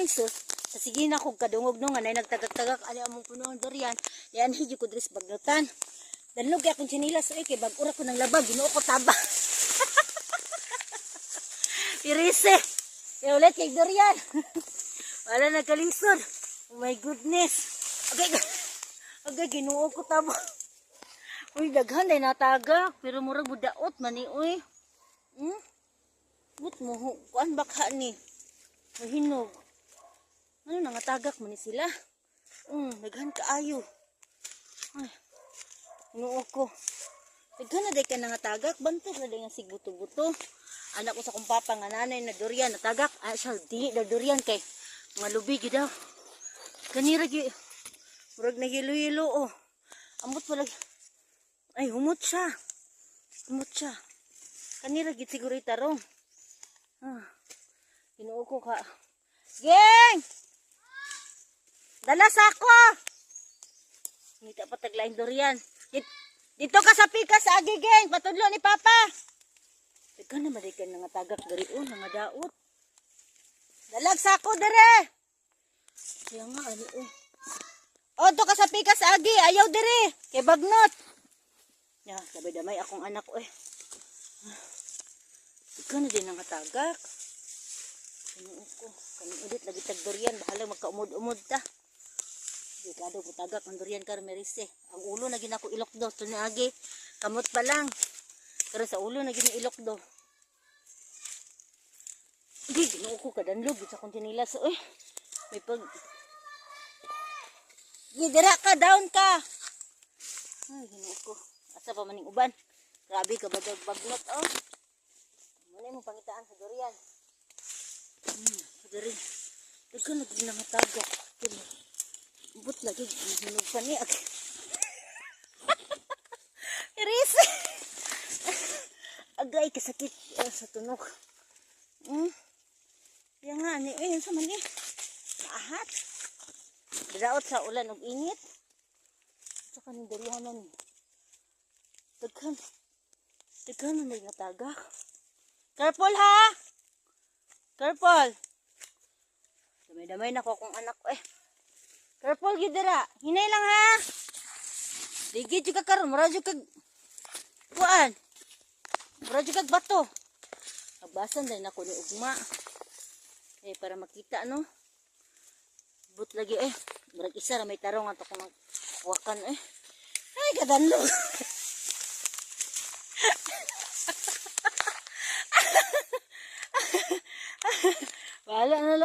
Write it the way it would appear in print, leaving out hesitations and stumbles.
Uy sus. Sa sige na kog kadungog no nga nay nagtagak-tagak ani among punuan durian. Yan higit ko diri sa bagnutan. Danlog kay akong tsinilas oy, kay bag-ura ko ng labag, Ginoo ko, taba. Irise. Kaya ulit kay durian. Wala na kalisod. Oh my goodness. Okay. Okay, Ginoo ko, taba. Uy, daghan day natagak pero murag budaot man ni uy. But mo kuan bakha ni. Mahinog. Ano nangatagak man ni sila? Daghan kaayo. Ay. Ginoo ko. Daghan na day ka nangatagak, bantog na day nga sig buto-buto. Anak ko sa kong papa nga nanay na durian natagak. Ah, siya dili daw durian kay mga lubi gid daw. Kanira gi murag na yelo-yelo oh. Amot pala. Ay, humot siya. Humot siya. Kanira gid siguro itarong. Ah. Ginoo ko ka. Geng! Dala sako! Ngita pa taglaing durian. Dito ka sa pikas agi, geng. Patudlo ni Papa. Teka na maday ka nga tagak diri oh, nga daot. Dalag sako dire. Kaya nga ani oh. Oh, to ka sa pikas agi, ayaw dire. Kay bagnot. Ya, sabay damay akong anak eh. Ikaw na din ang tagak. Ginoo ko. Kani ulit lagi tag durian, bahala magkaumod-umod ta. Di ka daw tagak ang durian karmerise. Ang ulo na ginako ilok do to ni agi. Kamot pa lang. Pero sa ulo na gini ilok do. Di, Ginoo ko, kadanlog sa akong tsinilas oy. May pag Gi, dira ka, down ka. Ay, Ginoo ko. Asa pa maning uban? Grabe ka badag bagnot oh. Muna mo pangitaan sa durian. Diri. Daghan lagi nangatagak. Kini. But lagi hinog pa ni. Iris. Agay kasakit sa tunok. Kaya nga ni eh sa man eh. Maahat. Daot sa ulan ug init. Sa kaning durianan ni. Daghan. Daghan na natagak. Careful ha. Careful. Damay-damay na ko akong anak ko eh. Careful gyud dira. Hinay lang ha. Ligid jud ka karon, mura jud kag kuan. Mura jud kag bato. Agbasan din ako ni ugma. Eh para makita no. But lagi eh. Murag isa ra may tarong ato kung wakan eh. Ay, kadanlog. Bahala na lang.